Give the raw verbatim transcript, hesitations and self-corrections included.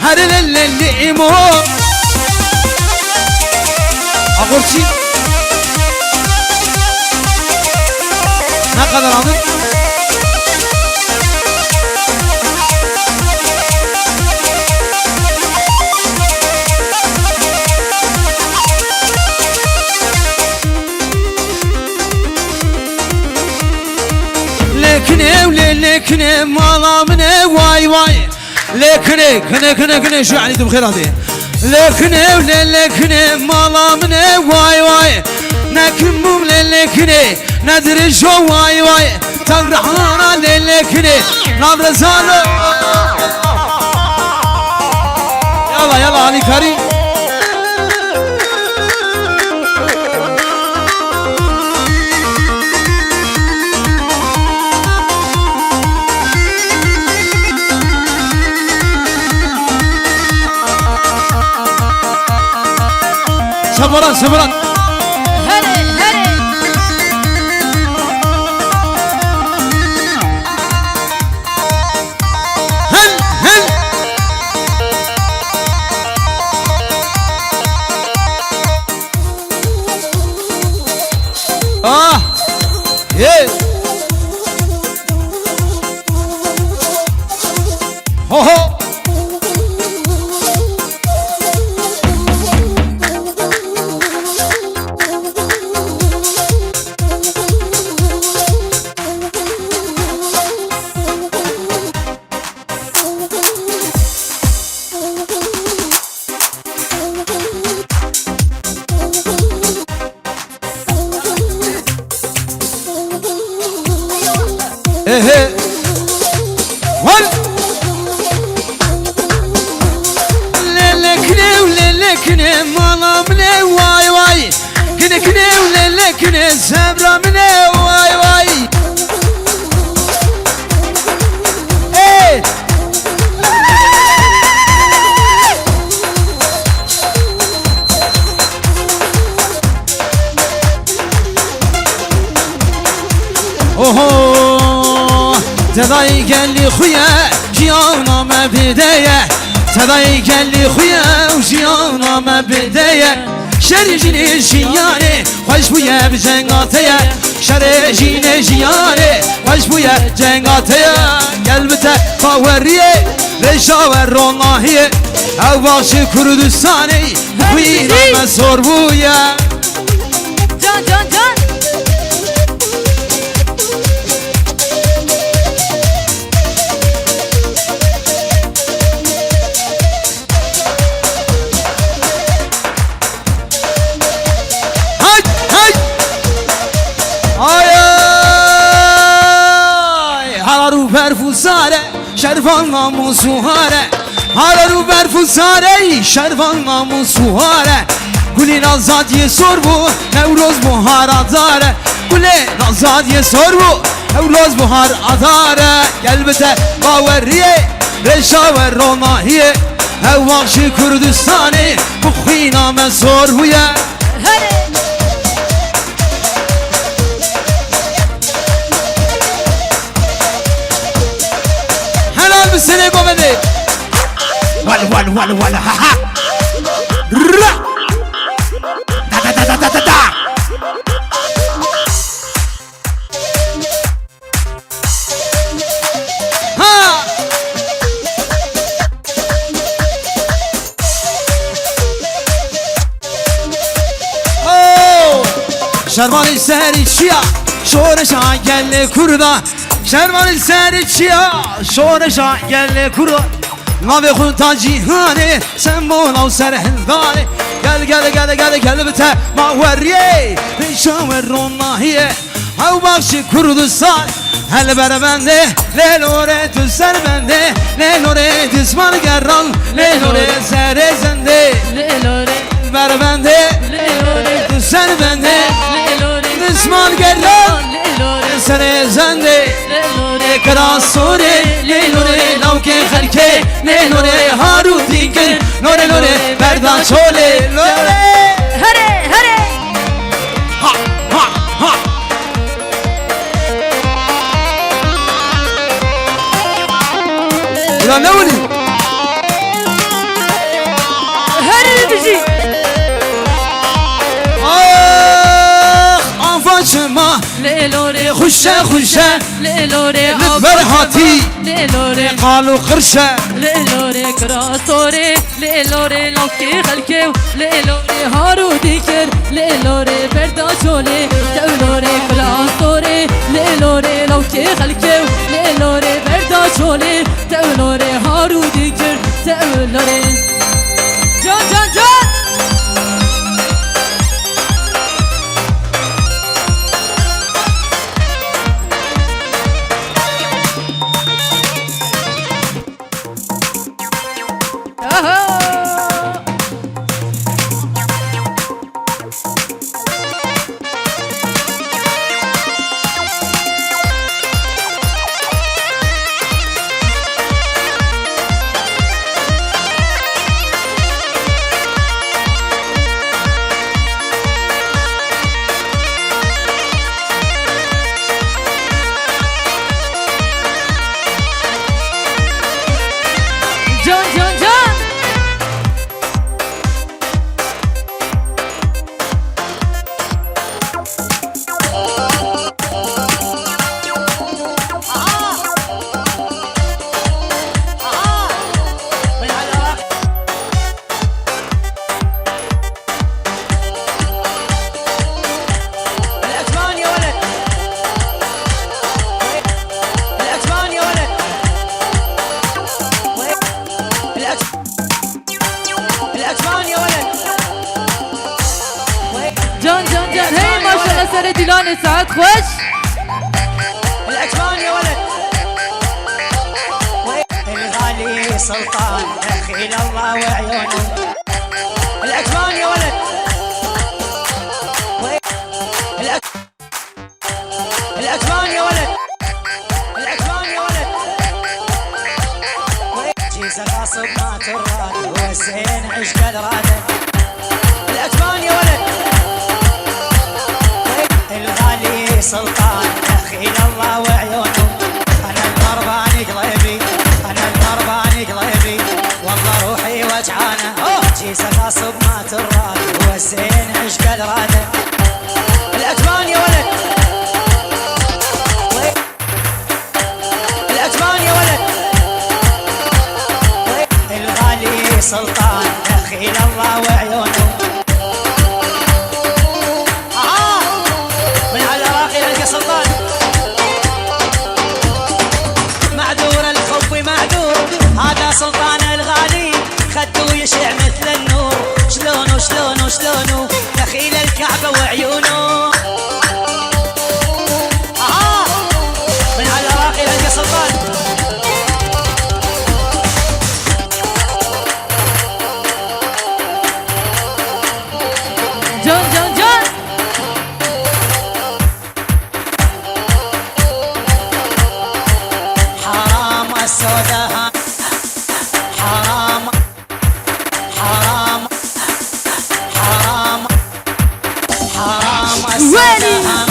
Her le le le imo. Agurçi. Ne kadar aldın? Lê kine û lê lê kine mala min e, way way. Lê kine, kine, kine, kine, şu Elî tu bi xêr hatî. Lê kine û lê lê kine mala min e, way way. Ne kim bûm lê lê kine, ne dirêjo, way way. Tanrihana lê lê kine, nav rezalo. Yala, yala, alîkarî. Sebaran, sebaran. Herê, herê. Hel, hel. Ah! Ye! Ho, ho! Ehe. Wan. Lelekine, lelekine, mala mine, vay vay. Kine kine, lelekine, sebra mine, vay vay. Hey. Oho, tedayî gelî xwe ye, jiyana me bêde ye. Tedayî gelî xwe ye û jiyana me bêde ye. Şerê jinê jiyanê xweş bûye bi cenga te ye. Şerê jinê jiyanê xweş bûye cenga te ye. Gel bi te baweriyê, rêşa we ronahiyê. Ew baxşê Kurdistanê, xwîna me sor bûye. Can, can, can. Hey, hey! Ay, ay! Harar û berf û sare, şervan namûs û hare. Harar û berf û sare, şervan namûs û hare. Gulên azadiyê sor bû, Newroz buhara dare. Gulên azadiyê sor bû, Newroz buhara dare. Gel bi te baweriyê, rêşa we ronahiyê. Ew baxşê Kurdistanê, bi xwîna me sor bûye. Herê! Helal bi serê govendê. Wal, wal, wal, wal, ha, ha. Ra. Da, da, da, da, da, da, da. Ha! Oh! Şervanê serê çiya, şoreşa gelê Kurda. Şervanê serê çiya, şoreşa gelê Kurda. Navê xwe ta cîhanê, sembola û serhildanê. Gel, gel, gel, gel, gel bi te baweriyê, rêşa we ronahiyê. Ew baxşê Kurdistan, hel ber bendê, lê lorê tu ser bendê, lê lorê disman geran, lê lorê serê zendê. Lê lorê. Ber bendê, lê lorê tu ser bendê, lê lorê. Disman geran, lê lorê serê zendê. Lê lorê kira sorê, lê lorê lawkê xelkê, lê lorê harûtî kir, lorê lorê berda çolê, lorê. Herê, herê. Ha, ha, ha. Ya ne wili? Lê lorê xuşe xuşe, lê lorê li ber hatî, lê lorê qal û qirşe, lê lorê kirastorê, lê lorê lawkê xelkê û lê lorê har û dîkir, lê lorê berda çolê, tew lorê kirastorê, lê lorê lawkê xelkê û lê lorê berda çolê, tew lorê har û dîkir, tew lorê. Can, can, can! Aha! Can, can, can! العجمان يا ولد. العجمان يا ولد. العج-، العجمان يا ولد. Can, can, can. Hey, maşallah, serê dîlanê, saet xweş. العجمان يا ولد. الغالي سلطان، دخيل الله وعيونه. العجمان يا ولد. العج-، العجمان يا ولد. العجمان يا ولد. جيزة غاصب ما تراد، وزين عشق الرادة. العجمان يا ولد. الغالي سلطان، دخيل الله وعيونه. أنا الغربان قلبي، أنا الغربان قلبي، والله روحي وجعانة. أوه! جيسة غصب ما تراد، والزين عشق الرادة. العجمان يا ولد. العجمان يا ولد. الغالي سلطان، دخيل الله وعيونه. آه! من على راقي ألقى سلطان. معذور الخوي معذور، هذا سلطان الغالي، خدو يشع مثل النور. شلونه، شلونه، شلونه، دخيل الكعبة وعيونه. آه! من على راقي ألقى سلطان. جون، جون، جون. حرام السوداء، حرام، حرام، حرام، حرام ويلي. السوداء.